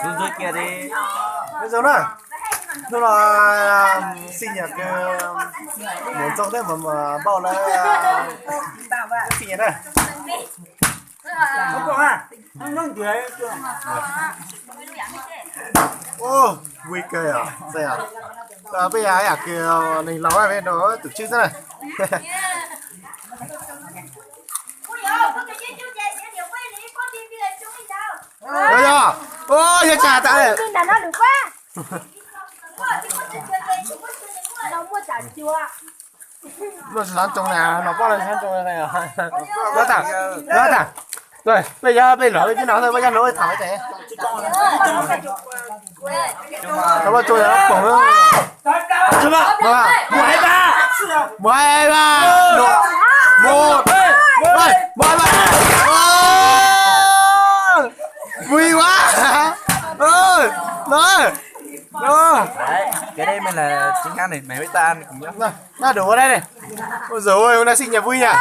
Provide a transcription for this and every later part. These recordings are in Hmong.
Xub ntxwg kiag li. Nyob zoo na, hnub no xij nyas kws mus txog thiab mas npauj lawv xij nyas na. Ub, vui kawg yom, peb yam kws neeg laus peb nrog tus tswb xwb na. Yog, yog, yog tsam tas. Luaj xav tsoo na, los poj los xav tsoo na. Peb yog peb los peb no, peb yog no tham tes. Los poj tsoo poom. Mus hais ba, mus hais ba, mus, mus hais ba. Vui quá. Ơ, no. Cái đấy mới là chính xác này, mày với tao ăn cùng nhau. Noj dua ua dab ne. Ua zaum ua na xij nyas vui nyas.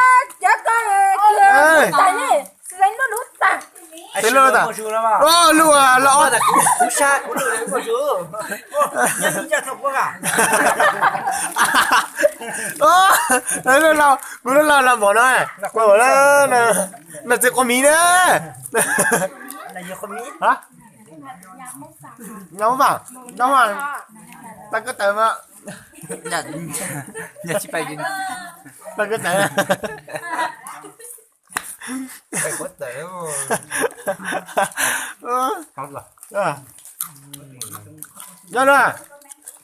Xij lub tas. Lub los. Kuv lub los los mov no. No txiv qua miv na. Nyob mas, nyob mas, tag kab tawv mas. Tag kab tawv. Nyob na,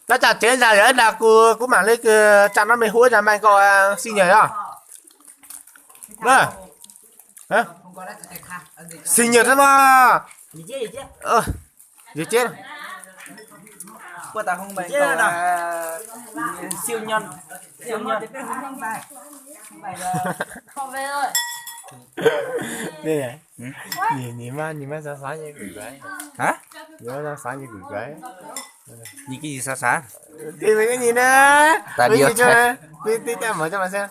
tab tsam tsev ntawd yog ib nta kuv, kuv mam li tsa no me hub ib nta mas nkaus xij nyas yog. Xij nyas thiab mas. Yog ces Nws, nws mas, nws mas xav xav nyuag kws kais. Nws mas xav xav nyuag kws kais. Nws kis xav xav. Nws mas nws na. Tib tag mov coj mas xwb.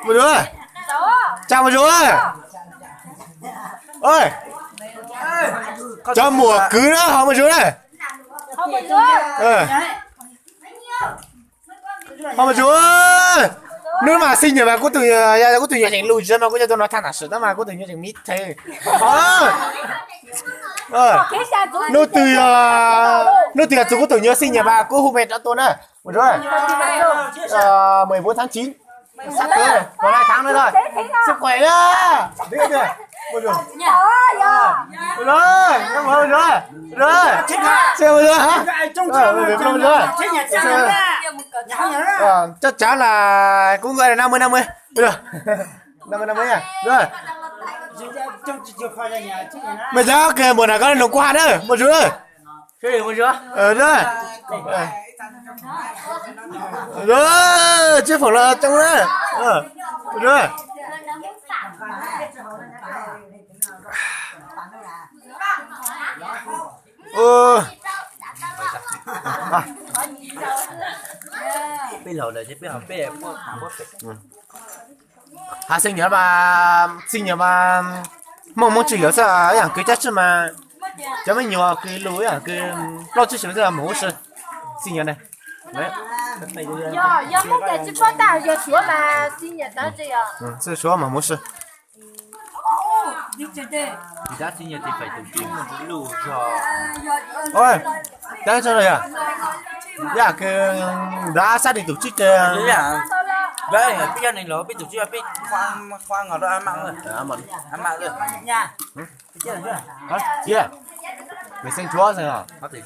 Mus zuj, tsa mus zuj. Cov muam kwv na, ho mus zuj na. Ho mus zuj. Hnub mas xij nyas mas kuv tus, yog kuv tus nyuam tseem lus zia mas kuv coj tuaj no thaj tam sim tab mas kuv tus nyuam tseem miv thev. Hnub twg yog, hnub twg yog txug kuv tus nyuam xij nyas mas kuv hu me rov tuaj na. Mus zuj. Mười bốn tháng chín. Sắp tới rồi, còn hai tháng nữa thôi. Sức khỏe nhá. Rồi, rồi, rồi. Rồi. Xem rồi hả? Rồi, rồi, rồi. Chắc chắn là cũng gọi là năm mươi năm mươi. Rồi. Năm mươi năm mươi nha. Rồi. Mày nhớ kìa, mùa nào có nồng qua nữa, một rưỡi. Rồi. Rồi, chứ phải là trong đó. Rồi. Peb laus lawm ces peb ho peb. Hais xij nyas mas, xij nyas mas Hmoob Hmoob tsis yuav xwb, ib yam kws cab tsi mas cov me nyuam kws lus ib yam kws plaub tsib xyoos xwb mas huv si. Xij nyas ne, yog Hmoob ces tsis paub tag, yog Suav mas xij nyas tag tsi yog. Xij Suav mas huv si. Tab xij nyas ces phải tus tsis lus zog. Tab tsi yog, ib yam kws nrad sab di tus tsib ces peb yog neeg laus peb tus tsib peb qhuab qhuab ngos rau a mam, a mam. Mày xem Chúa xem nào. Thaum peb,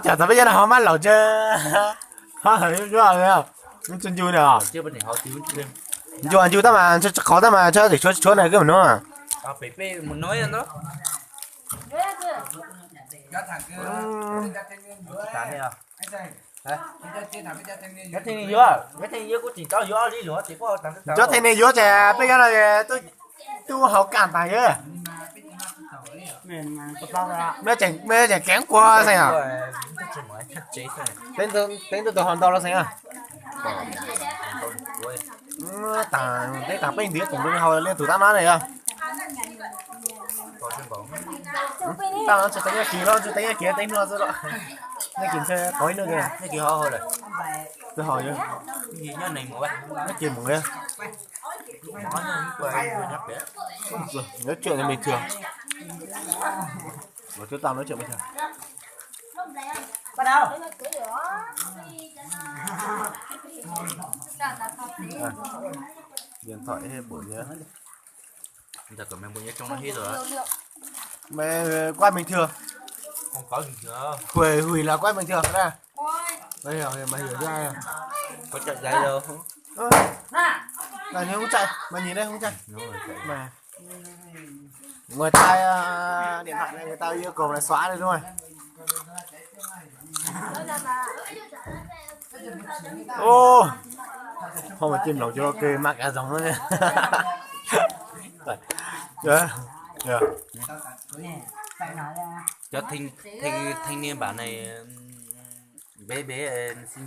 thaum peb nyob no ho mab laus tse, ho hawm yuav, yuav tso ncu na. Ncu ncu tab mas tso qhov tab mas tso tim tshuav tshuav na koj mus no. Cov theej neeg yuav, cov theej neeg yuav kuv tseem tau yuav ob li luag. Cov theej neeg yuav ces peb nyob no tub hauv kaj tas yog. Mej tseem keev kua xeem os. Teeb tug hauv ntau los xeem os. Teb tas peb ntiav tus nrog hau li tus tab no na yog. Tau no tsis teev kiv los tsis teev kiv teeb no xwb los. Teeb kiv ntshe qhov ib nub kiag. Tsis hau yog. Nyob ces mus. Nói chuyện bình thường. Ủa, chúng ta nói chuyện bình thường. Điện thoại hay bộ nhớ. Giờ của mày bộ nhớ trong nó hết rồi á. Mày quay bình thường. Không có bình thường. Huệ Hủy là quay bình thường ra. Mày hiểu thì mày hiểu ra. Có chọn giấy đâu. Ơ. Là như không chạy, mày nhìn đây không chạy. Đúng rồi, chạy. Mà ngoài tai à, điện thoại này người ta yêu cầu là xóa đi đúng không? Ô, không mà chim lẩu cho nó kê mắc cả dòng nữa nha. Dạ. Dạ. Cho thanh, thanh, thanh niên bản này, bé bé, ờ, sinh nhật.